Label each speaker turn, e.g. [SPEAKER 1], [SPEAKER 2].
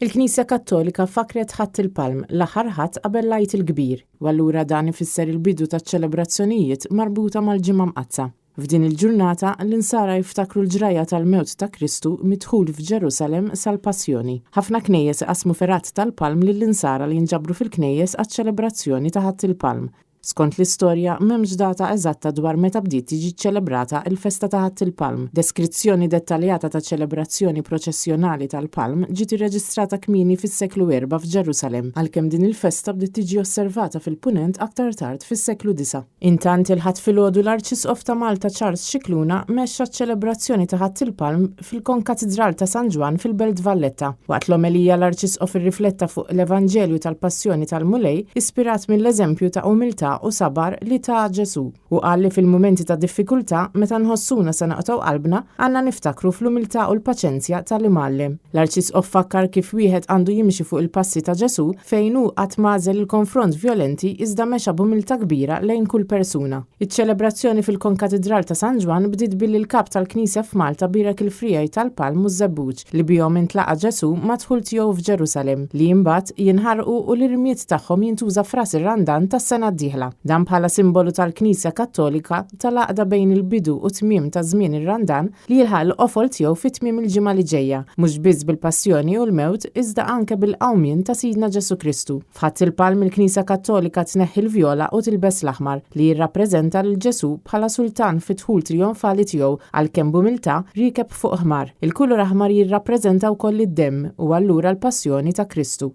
[SPEAKER 1] Il-Knisja Kattolika fakkret Ħadd il-Palm, l-aħħar Ħadd qabel l-Għid il-Kbir, u allura dan ifisser il-bidu taċ-ċelebrazzjonijiet marbuta mal-Ġimgħa Mqaddsa. F'din il-ġurnata, l-Insara jiftakru l-ġrajja tal-mewt ta' Kristu mid-dħul f'Ġerusalemm sal-Passjoni. Ħafna knejjes iqassmu fergħat tal-palm lill-Insara li jinġabru fil-knejjes għaċ-ċelebrazzjoni ta' Ħadd il-Palm. Skont l-istorja, m'hemmx data eżatta dwar meta bdiet tiġi ċċelebrata l-festa ta' Ħadd il-Palm. Deskrizzjoni dettaljata ta' ċelebrazzjoni proċessjonali tal-palm ġiet irreġistrata kmieni fis-seklu erbgħa f'Ġerusalemm, għalkemm din il-festa bdiet tiġi osservata fil-Punent aktar tard fis-seklu disgħa. Intant, il-Ħadd filgħodu l-Arċisqof ta' Malta Charles Scicluna mexxa ċ-ċelebrazzjoni ta' Ħadd il-Palm fil-Konkatidral ta' San Ġwann fil-Belt Valletta. Waqt l-omelija l-Arċisqof irrifletta fuq l-Evanġelju tal-Passjoni tal-Mulej ispirat mill-eżempju ta' umiltà u sabar li ta Ġesù. Hu qal li fil-mumenti ta' diffikultà, meta nħossuna se naqtgħu qalbna, għandna niftakru fl-umiltà u l-paċenzja tal-Imgħallem. L-Arċisqof fakkar kif wieħed għandu jimxi fuq il-passi ta' Ġesù fejn hu qatt m'għażel il-konfront vjolenti iżda mexa b'umiltà kbira lejn kull persuna. Iċ-ċelebrazzjoni fil-Konkatidral ta' San Ġwann bdiet billi l-Kap tal-Knisja f'Malta bierek il-friegħi tal-palm u ż-żebbuġ li bihom intlaqa' Ġesù mad-dħul tiegħu f'Ġerusalemm, li imbagħad jinħarqu u l-irmied tagħhom jintuża f'Ras ir-Randan tas-sena d-dieħla. Dan bħala simbolu tal-Knisja Kattolika tal-għaqda bejn il-bidu u t-tmiem ta' żmien ir-Randan li jilħaq il-qofol tiegħu fi tmiem il-ġimgħa li ġejja, mhux biss bil-passjoni u l-mewt iżda anke bil-qawmien ta' Sidna Ġesù Kristu. F'Ħadd il-Palm il-Knisja Kattolika tneħħi l-vjola u tilbes l-aħmar, li jirrappreżenta lil Ġesù bħala sultan fid-dħul trijonfali tiegħu għalkemm b'umiltà riekeb fuq ħmar. Il-kulur aħmar jirrappreżenta wkoll id-demm u allura l-passjoni ta' Kristu.